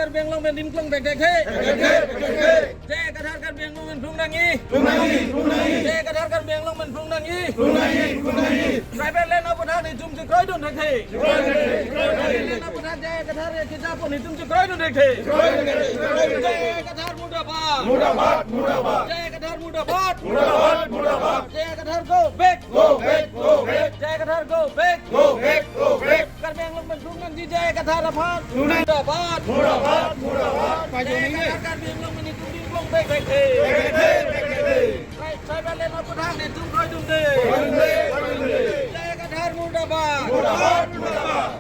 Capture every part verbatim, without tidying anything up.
Karbi Anglong pen dim klong bek dek he. Bek dek he, bek dek he. J I Kathar Karbi Anglong pen plung nangji. Plung nangji, plung nangji. J I Kathar Karbi Anglong pen plung nangji. Plung nangji, plung nangji. Tribal land aphuthak netum chekroidun dek he. Chekroidun dek he, chekroidun dek he. Tribal land aphuthak J I Kathar ya kita pon netum chekroidun dek he. Chekroidun dek he, chekroidun dek he. J I Kathar murdabad. Murdabad, murdabad. J I Kathar murdabad. Murdabad, murdabad. J I Kathar go back. Go back, go back. J I Kathar go back. Go back, go back. Karbi Anglong pen plung nangji J I Kathar aphan. Plung nang. Murdabad. Murdabad, murdabad. J I Kathar Karbi Anglong pen netum dim klong bek dek he. Bek dek he, bek dek he. Tri-, tribal land aphuthak netum kroidun dek. Kroidun dek, kroidun dek. J I Kathar murdabad. Murdabad, murdabad.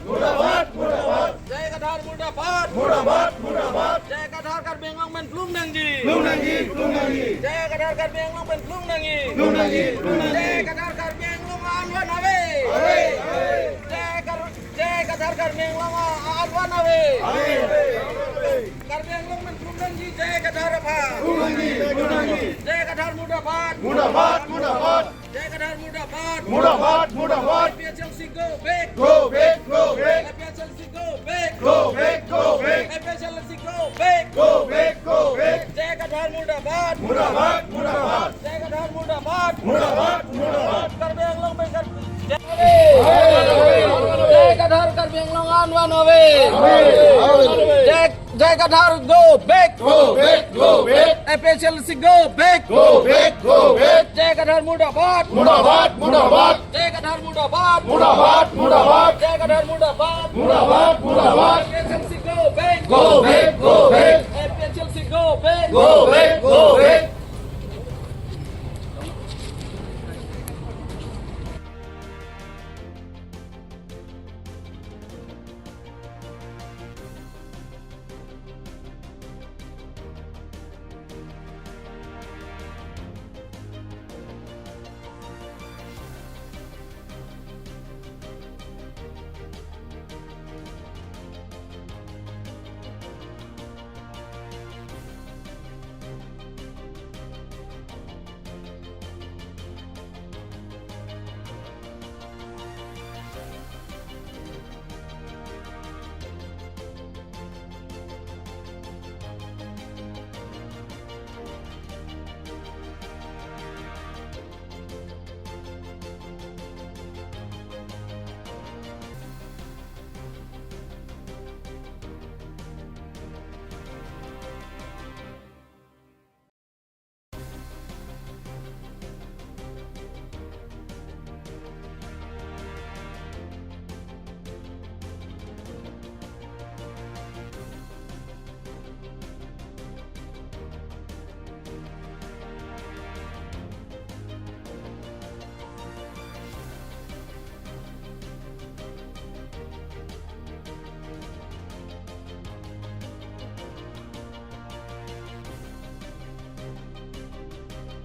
Murdabad, murdabad. J I Kathar murdabad. Murdabad, murdabad. J I Kathar Karbi Anglong pen plung nangji. Plung nangji, plung nangji. J I Kathar Karbi Anglong pen plung nangji. Plung nangji, plung nangji. J I Kathar Karbi Anglong an van ave. Ave, ave. J I Kar-, J I Kathar Karbi Anglong an van ave. Ave, ave, ave. Karbi Anglong pen plung nangji J I Kathar aphan. Plung nangji, plung nangji. J I Kathar murdabad. Murdabad, murdabad. J I Kathar murdabad. Murdabad, murdabad. A P H L C go back. Go back, go back. A P H L C go back. Go back, go back. A P H L C go back. Go back, go back. J I Kathar murdabad. Murdabad, murdabad. J I Kathar murdabad. Murdabad, murdabad. Karbi Anglong pen Kar-, J I Kathar Karbi Anglong an van ave. J I J I Kathar go back. Go back, go back. A P H L C go back. Go back, go back. J I Kathar murdabad. Murdabad, murdabad. J I Kathar murdabad. Murdabad, murdabad. J I Kathar murdabad. Murdabad, murdabad. A P H L C go back. Go back, go back. A P H L C go back. Go back, go back.